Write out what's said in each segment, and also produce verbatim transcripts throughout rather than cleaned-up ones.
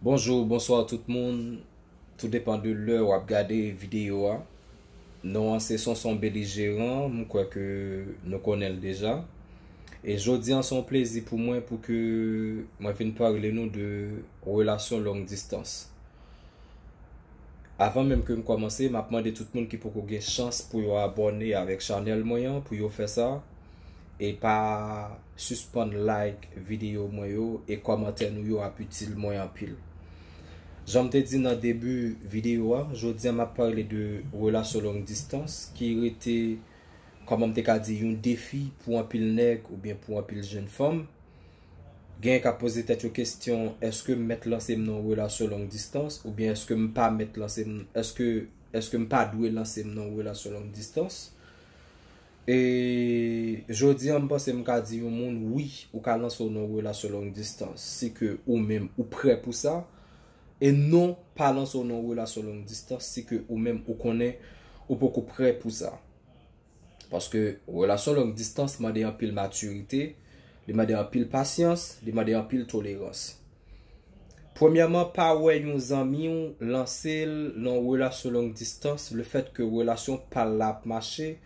Bonjou, bonswa tout moun. Tou depann de lè w ap gade videyo a. Non an se Sonson Belijeran, m kwè ke nou konnen l deja. E jodi an se yon plezi pou mwen pou ke mwen vin pale nou de relasyon long distans. Avan menm ke m kòmanse, m ap mande tout moun ki poko gen chans pou yo abòne avèk chanèl mwen an, pou yo fè sa. E pa sispann like videyo mwen yo e kòmantè nou yo ap itil mwen anpil. Jan m te di nan debi videyo a, jodi a m ap pale de relasyon long distans ki rete, kòman m te ka di, yon defi pou anpil nèg oubyen pou anpil jèn fanm. Genyen k ap poze tèt yo kesyon, èske m mèt lanse m nan yon relasyon long distans oubyen èske m pa mèt lanse m, èske, èske m pa dwe lanse m nan yon relasyon long distans? E jodi a, m panse m ka di yon moun, wi, ou ka lanse w nan yon relasyon long distans si ke ou menm ou prè pou sa. E non, pa lanse w nan yon relasyon long distans si ke ou menm ou konnen ou poko prè pou sa. Paske relasyon long distans mande anpil matirite, li mande anpil pasyans, li mande anpil tolerans. Premyèman, pa wè yon zanmi w lanse l nan yon relasyon long distans, lefètke relasyon pa l la ap mache,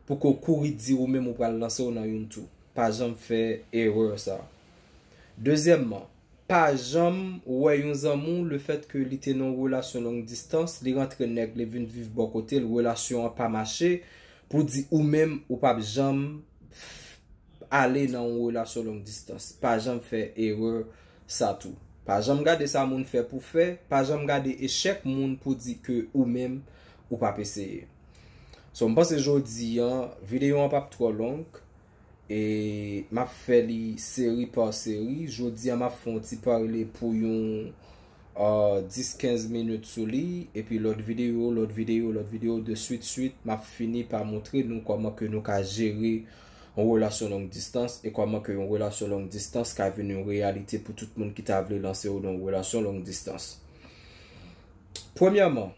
pou ke w kouri di ou menm ou pral lanse w nan youn tou. Pa janm fè erè sa. Dezyèmman, pa janm wè yon zanmi w, lefètke li te nan yon relasyon long distans, li rantre nèg, li vin viv bò kote l, relasyon an pa mache, pou di ou menm ou p ap janm ale nan yon relasyon long distans. Pa janm fè erè sa tou. Pa janm gade sa moun fè pou fè, pa janm gade echèk moun pou di ke ou menm ou p ap eseye. So, m panse jodi an, videyo an p ap twò long, e m ap fè li seri pa seri. Jodi an, m ap fè yon ti pale pou yon, ah, dis kenz minit sou li, epi lòt videyo, lòt videyo, lòt videyo, de swit swit, m ap fini pa montre nou kòman ke nou ka jere yon relasyon long distans e kòman ke yon relasyon long distans ka vin yon reyalite pou tout moun ki ta vle lanse yo nan yon relasyon long distans. Premyèman,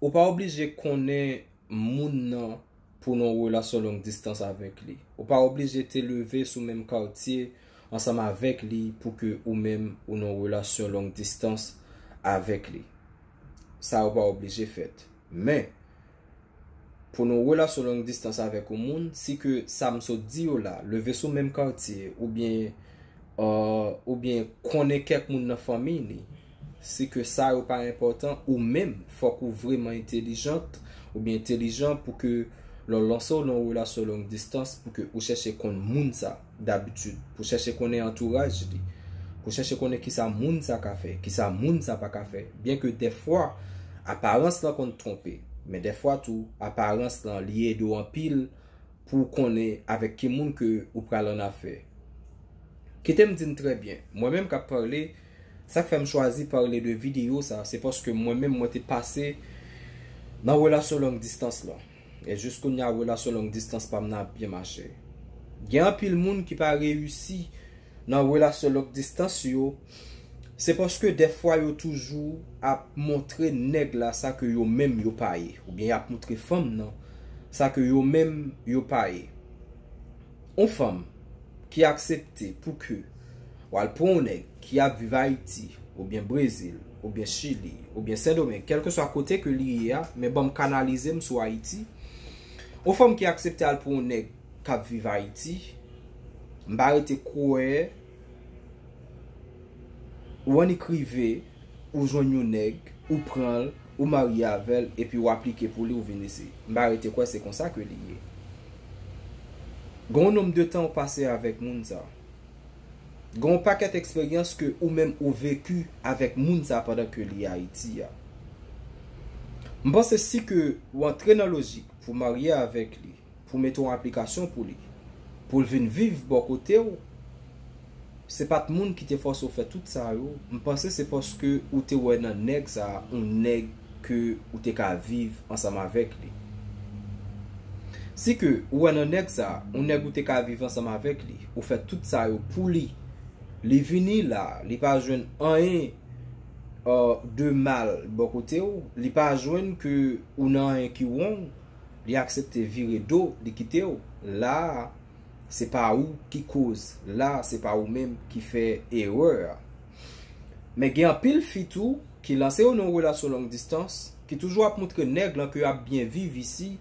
ou pa oblije konnen moun nan pou nan yon relasyon long distans avèk li. Ou pa oblije te leve sou menm katye ansanm avèk li pou ke ou menm ou nan yon relasyon long distans avèk li. Sa yo pa oblije fèt. Men, pou nan yon relasyon long distans avèk yon moun, si ke sa m sot di yo la, leve sou menm katye, oubyen, euh, oubyen konnen kèk moun nan fanmi li, si ke sa yo pa enpòtan, ou menm, fòk ou vrèman entèlijant, oubyen entèlijan pou ke lè w lanse w nan yon relasyon long distans, pou ke ou chèche konn moun sa, dabitid, pou chèche konnen antouraj li, pou chèche konnen kisa moun sa ka fè, kisa moun sa pa ka fè. Byenke dèfwa, aparans lan konn twonpe, men dèfwa tou, aparans lan, li ede w anpil pou w konnen avèk ki moun ke ou pral annafè. Kite m di n trè byen, mwen menm k ap pale, sa k fè m chwazi pale de videyo sa, se paske mwen menm mwen te pase nan relasyon long distans lan. E jis kounye a, relasyon long distans pa m nan ap byen mache. Gen anpil moun ki pa reyisi nan relasyon long distans yo, se paske dèfwa yo toujou ap montre nèg la sa ke yo menm yo pa ye, oubyen y ap montre fanm nan sa ke yo menm yo pa ye. On fanm ki aksepte pou ke w al pran on nèg ki ap viv Ayiti, oubyen Brezil, oubyen Chili, oubyen Sendomeng, kèlkeswa kote ke li ye a, men ban m kanalize m sou Ayiti. On fanm ki aksepte al pran on nèg k ap viv Ayiti, m pa rete kwè ou annik rive, ou jwenn yon nèg, ou pran l, ou marye avè l, epi w aplike pou li, ou vin isi. M pa rete kwè se konsa ke li ye. Gen yon nonb de tan ou pase avèk moun sa. Gen yon pakèt eksperyans ke ou menm ou veki avèk moun sa pandan ke li Ayiti a. M panse si ke ou antre nan lojik pou marye avèk li, pou mete yon aplikasyon pou li, pou l vin viv bò kote w, se pa t moun ki te fòse w fè tout sa yo. M panse se paske ou te wè nan nèg sa a, yon nèg ke ou te ka viv ansanm avèk li. Si ke ou wè nan nèg sa a, yon nèg ou te ka viv ansanm avèk li, ou fè tout sa yo pou li, li vini la, li pa jwenn anyen, euh, de mal bò kote w, li pa jwenn ke ou nan anyen ki wrong, li aksepte vire do, li kite w. La a, se pa ou ki koz. La a, se pa ou menm ki fè erè a. Men gen anpil fi tou ki lanse yo nan yon relasyon long distance, ki toujou ap moutre nèg lan ke y ap byen viv isi,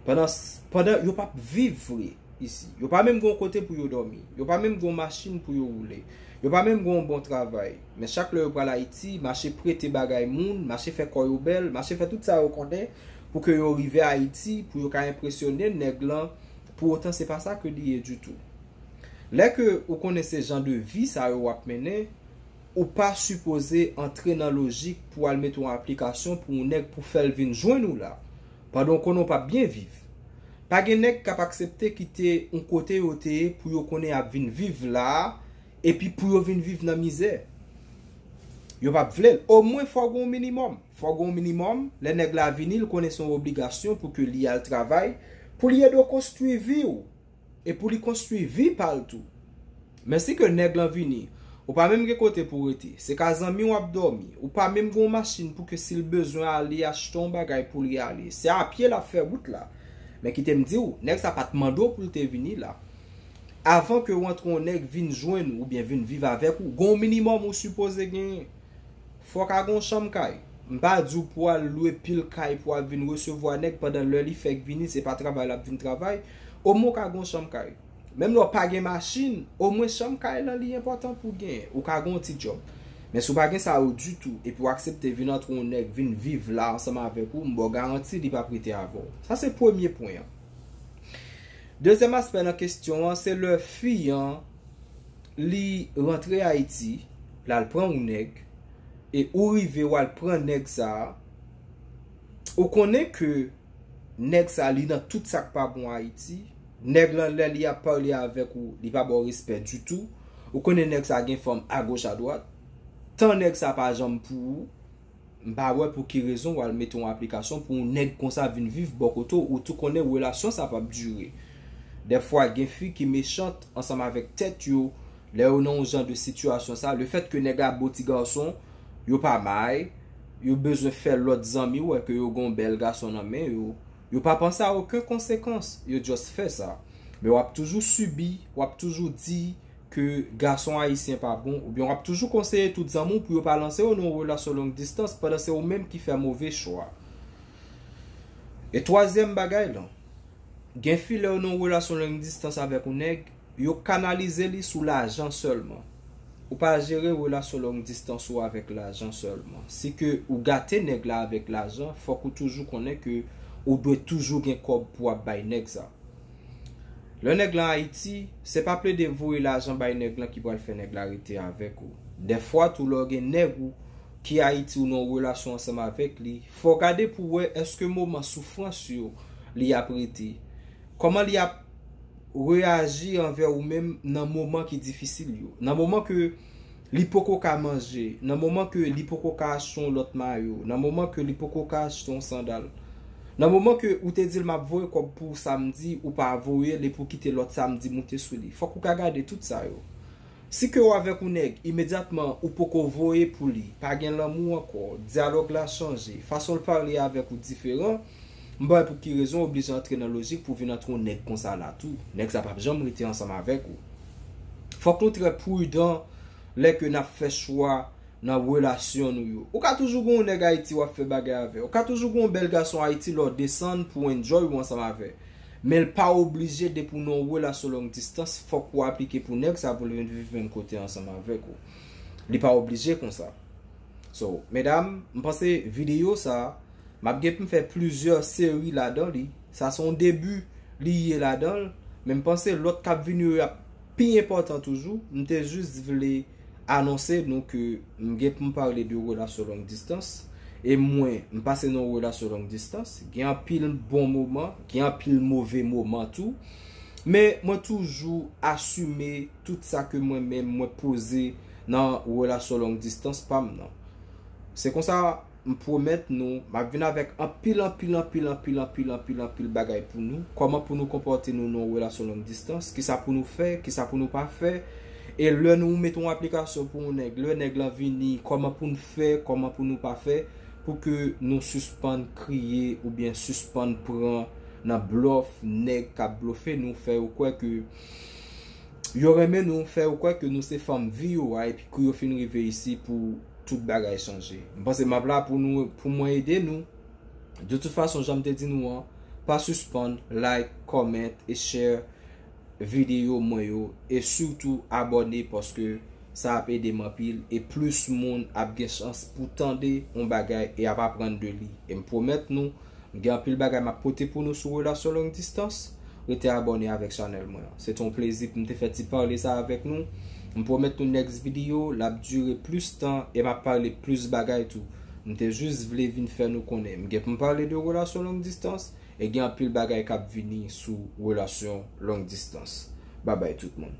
pandan, pandan yo p ap viv vre isi. Yo pa menm gen yon kote pou yo dòmi. Yo pa menm gen yon machin pou yo woule. Yo pa menm gen yon bon travay. Men chak lè yo pral Ayiti, mache prete bagay moun, mache fè kò yo bèl, mache fè tout sa yo konnen pou ke yo rive Ayiti, pou yo ka enpresyone nèg lan. Pou otan, se pa sa ke li ye ditou. Lè ke ou konnen se jan de vi sa yo w ap mennen, ou pa sipoze antre nan lojik pou al mete yon aplikasyon pou yon nèg pou fè l vin jwenn ou la, pandan w konnen w p ap byen viv. Pa gen nèg k ap aksepte kite yon kote yo te ye pou yo konnen y ap vin viv la a, epi pou yo vin viv nan mizè. Yo p ap vle l. Omwen, fò gen yon minimòm. Fò gen yon minimòm. Lè nèg la vini, l konnen se yon obligasyon pou ke li al travay, pou li ede w konstwi vi w, e pou li konstwi vi pa l tou. Men si ke nèg lan vini, ou pa menm gen kote pou w rete, se ka zanmi w ap dòmi, ou pa menm gen yon machin pou ke si l bezwen ale achte yon bagay pou li ale, se a pye l ap fè wout la. Men kite m di w, nèg sa pa t mande w pou l te vini la. Avan ke w antre yon nèg vin jwenn ou oubyen vin viv avèk ou, gen yon minimòm ou sipoze genyen. Fò w ka gen yon chanm kay. M pa di w pou w al lwe pil kay pou w ap vin resevwa nèg pandan lè li fèk vini, se pa travay l ap vin travay. Omwen w ka gen yon chanm kay. Menm lè w pa gen machin, omwen chanm kay lan li enpòtan pou w genyen. Ou ka gen yon ti djòb. Men si w pa gen sa yo ditou, epi w aksepte vin antre yon nèg vin viv la ansanm avèk ou, m ba w garanti li p ap rete avè w. Sa se premye pwen an. Dezyèm aspè nan kestyon an, se lè fi an, li rantre Ayiti, l al pran yon nèg, e ou rive w al pran nèg sa a, ou konnen ke nèg sa a, li nan tout sa k pa bon Ayiti, nèg lan, lè li ap pale avèk ou, li pa ba w respè ditou, ou konnen nèg sa a gen fanm agoch adwat, tan nèg sa a pa janm pou ou, m pa wè pou ki rezon w al mete yon aplikasyon pou yon nèg konsa vin viv bò kote w, ou tou konnen relasyon sa p ap dire. Dèfwa, gen fi ki mechant ansanm avèk tèt yo, lè yo nan yon jan de sitiyasyon sa, lefèt ke nèg la bo ti gason, yo pa may, yo bezwen fè lòt zanmi wè ke yo gen yon bèl gason nan men yo, yo pa panse a okenn konsekans, yo just fè sa. Men w ap toujou sibi, w ap toujou di, ke gason ayisyen pa bon, oubyen w ap toujou konseye tout zanmi w pou yo pa lanse yo nan yon relasyon long distance, pandan se ou menm ki fè move chwa. E twazyèm bagay lan, gen fi lè yo nan yon relasyon long distance avèk yon nèg, yo kanalize li sou lajan sèlman. Ou pa jere relasyon long distance ou avèk lajan sèlman. Si ke ou gate nèg la avèk lajan, fòk ou toujou konnen ke ou dwe toujou gen kòb pou w ap bay nèg sa. Lè nèg lan Ayiti, se pa plede voye lajan bay nèg lan ki pral fè nèg la rete avèk ou. Dèfwa tou, lè w gen nèg ou ki Ayiti, ou nan yon relasyon ansanm avèk li, fò w gade pou w wè èske moman soufrans yo li ap rete. Kòman li ap reyaji anvè ou menm nan moman ki difisil yo. Nan moman ke li poko ka manje, nan moman ke li poko ka achte yon lòt mayo, nan moman ke li poko ka achte yon sandal, nan moman ke ou te di l m ap voye kòb pou w samdi, ou pa voye l epi w kite lòt samdi moute sou li. Fòk ou ka gade tout sa yo. Si ke w avèk yon nèg, imedyatman ou poko voye pou li, pa gen lanmou ankò, dyalòg la chanje, fason l pale avèk ou diferan, m pa wè pou ki rezon w oblije antre nan lojik pou vin antre yon nèg konsa la tou. Nèg sa p ap janm rete ansanm avèk ou. Fòk nou trè pridan lè ke n ap fè chwa nan relasyon nou yo. Ou ka toujou gen yon nèg Ayiti w ap fè bagay avè. Ou ka toujou gen yon bèl gason Ayiti lè w desann pou enjoy ou ansanm avè. Men l pa oblije depi w nan yon relasyon long distance, fòk ou aplike pou nèg sa pou l vin viv menm kote ansanm avèk ou. Li pa oblije konsa. So, medam, m panse videyo sa, m ap gen pou m fè plizyè seri ladan li. Sa se yon debi li ye ladan l, men m panse lòt k ap vini yo ap pi enpòtan toujou. M te jis vle anonse nou ke m gen pou m pale de relasyon long distance. E mwen, m pase nan yon relasyon long distance. Gen anpil bon moman, gen anpil move moman tou. Men mwen toujou asime tout sa ke mwen menm mwen poze nan relasyon long distance pa m nan. Se konsa, m pwomèt nou, m ap vin avèk anpil, anpil, anpil, anpil, anpil, anpil, anpil bagay pou nou. Kòman pou nou konpòte nou nan yon relasyon long distance, kisa pou nou fè, kisa pou nou pa fè. E lè nou mete yon aplikasyon pou yon nèg, lè nèg lan vini, kòman pou n fè, kòman pou nou pa fè, pou ke nou sispann kriye oubyen sispann pran nan blòf nèg k ap blofe nou, fè yo kwè ke yo renmen nou, fè yo kwè ke nou se fanm vi yo a, epi kou yo fin rive isi pou tout bagay chanje. M panse m ap la pou nou, pou mwen ede nou. De tout fason, jan m te di nou an, pa sispann like, comment e share videyo mwen yo e sitou abòne paske sa ap ede m anpil e plis moun ap gen chans pou tande yon bagay e ap aprann de li. E m pwomèt nou, gen anpil bagay m ap pote pou nou sou relasyon long distans. Rete abòne avèk chanèl mwen an. Se te yon plezi pou m te fè ti pale sa avèk nou. M pwomèt nou next video l ap dire plis tan e m ap pale plis bagay tou. M te jis vle vin fè nou konnen m gen pou m pale de relasyon long distans e gen anpil bagay k ap vini sou relasyon long distans. Babay tout moun.